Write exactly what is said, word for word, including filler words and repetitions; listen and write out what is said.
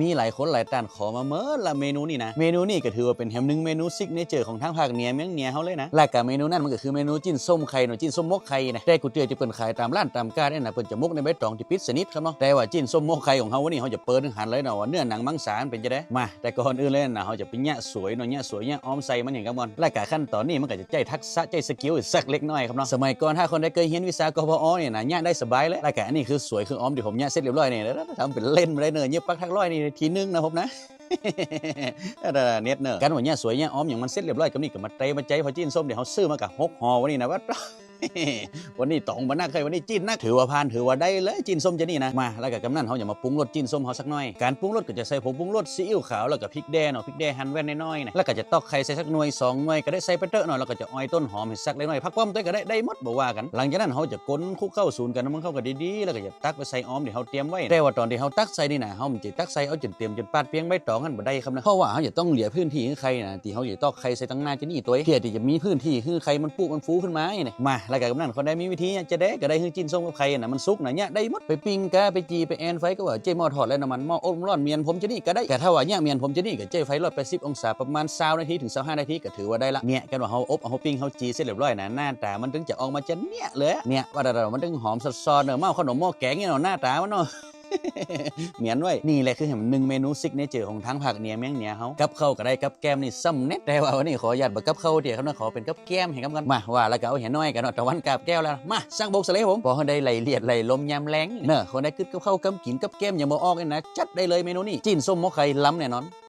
มีหลายคนหลายต้านขอมาเมิดละเมนูนี้นะ เมนูนี้ก็ถือว่าเป๋นแหมนึ่งเมนูซิกเนเจอร์ของตางภาคเหนือเมืองเหนือเฮาเลยนะ และก็เมนูนั้นมันก็คือเมนูจิ๊นส้มไข่เนาะ จิ๊นส้มหมกไข่นะ แต่กูเจื้อจะเปิ้นขายต๋ามร้านต๋ามก๋าดเนี่ยนะ เปิ้นจะหมกในใบต๋องตี้ปิดสนิทครับเนาะ แต่ว่าจิ๊นส้มหมกไข่ของเฮาวันนี้เฮาจะเปิดหื้อหันเลยเนาะว่าเนื้อหนังมังสามันเป๋นจะได มา แต่ก่อนอื่นเลยนะ เฮาจะไปเยียะสวยเนาะ เยียะสวยเยียะอ้อมใส่มันอย่างกำก่อน และก็ขั้นต๋อนนี้มันก็จะใจ๊ทักษะใจ๊สกิลสักเล็กน้อยครับเนาะ สมัยก่อนถ้าคนใดเกยเฮียนวิชา กพอ เนี่ยนะ เยียะได้สบายเลย และก็อันนี้คือสวยคืออ้อมตี้ผมเยียะเสร็จเรียบร้อยนี่ ทำเป๋นเล่นไปเลยเนาะ เยียะปักถักร้อยนี่ทีนึ่งนะผมนะ เน็ตเนอะ กันว่าเยียะสวยเยียะอ้อมอย่างมันเสร็จเรียบร้อย กำนี้ก็มาเตรียมมาใจ๊ผ่อจิ๊นส้มตี้เฮาซื้อมากับหกห่อวันนี้นะว่า วันนี้ต๋องบ่นัก ใค่วันนี้จิ๊นนัก ถือว่าผ่าน ถือว่าได้เลย จิ๊นส้มจานี่นะ มา แล้วก็กำนั้นเฮาจะมาปรุงรสจิ๊นส้มเฮาสักหน่อย ก๋านปรุงรสก็จะใส่ผงปรุงรส ซีอิ๊วขาว แล้วก็พริกแดงเนาะ พริกแดงหั่นแว่นน้อยๆนะ แล้วก็จะตอกไข่ใส่สักหน่วยสองหน่วยก็ได้ ใส่ไปเต๊อะเนาะ แล้วก็จะออยต้นหอมหื้อสักเล็กน้อย ผักป้อมตวยก็ได้ ได้หมดบ่ว่ากั๋น หลังจากนั้นเฮาจะคนคลุกเข้าสูนกั๋นมันเข้าก็ดีๆ แล้วก็จะตักไปใส่อ้อมตี้เฮาเตรียมไว้ แต่ว่าต๋อนตี้เฮาตักใส่นี่นะ เฮาบ่ใจ้ตักใส่เอาจ๋นเต๋มจ๋นปาดเปียงใบต๋องหั้นบ่ได้ครับนะ เพราะว่าเฮาจะต้องเหลือพื้นตี้หื้อไข่นะ ตี้เฮาจะตอกไข่ใส่ตังหน้าจานี่ตวย เปื้อตี้จะมีพื้นตี้หื้อไข่มันปุ๊มันฟูขึ้นมานี่ มา แล้วก็กำนั้นคนใดมีวิธีเยียะจะใดก็ได้ หื้อจิ๊นส้มกับไข่นะมันสุกนะ เยียะได้หมด ไปปิ้งก๋า ไปจี่ ไปแอนไฟก็ว่า ใจ๊หม้อทอดไร้น้ำมัน หม้ออบลมร้อนเหมือนผมจานี่ก็ได้ แต่ถ้าว่าเยียะเหมือนผมจานี่ก็ใจ๊ไฟร้อยแปดสิบองศาประมาณซาวนาทีเถิงซาวห้านาทีก็ถือว่าได้ละ เนี่ย กันว่าเฮาอบ เฮาปิ้ง เฮาจี่เสร็จเรียบร้อยนะ หน้าต๋ามันเถิงจะออกมาจาเนี่ยเลย เนี่ย ว่าแต่มันเถิงหอมสดๆเนาะ เหม้าขนมหม้อแก๋งเนี่ยเนาะ หน้าต๋ามันเนาะ เหมือนไว้ นี่แหละคือแหมนึ่งเมนูซิกเนเจอร์ของตางภาคเหนือเมืองเหนือเฮา กับข้าวก็ได้ กับแก้มนี่ซ้ำเน็ต แต่ว่าวันนี้ขออนุญาตบ่กับข้าวเตี้ยครับนะ ขอเป๋นกับแก้มหื้อครับก่อน มา ว่าแล้วก็เอาเหียน้อยกั๋นเนาะ ตะวันกาบแก้วแล้วนะ มา ซักบกสะเลผม ปอหื้อได้ไหลเลียดไหลลมยามแลงเนอะ คนใดกึ๊ดกับข้าวกำกิ๋นกับแก้มยังบ่ออกเนี่ยนะ จัดได้เลยเมนูนี้ จิ๊นส้มหมกไข่ล้ำแน่นอน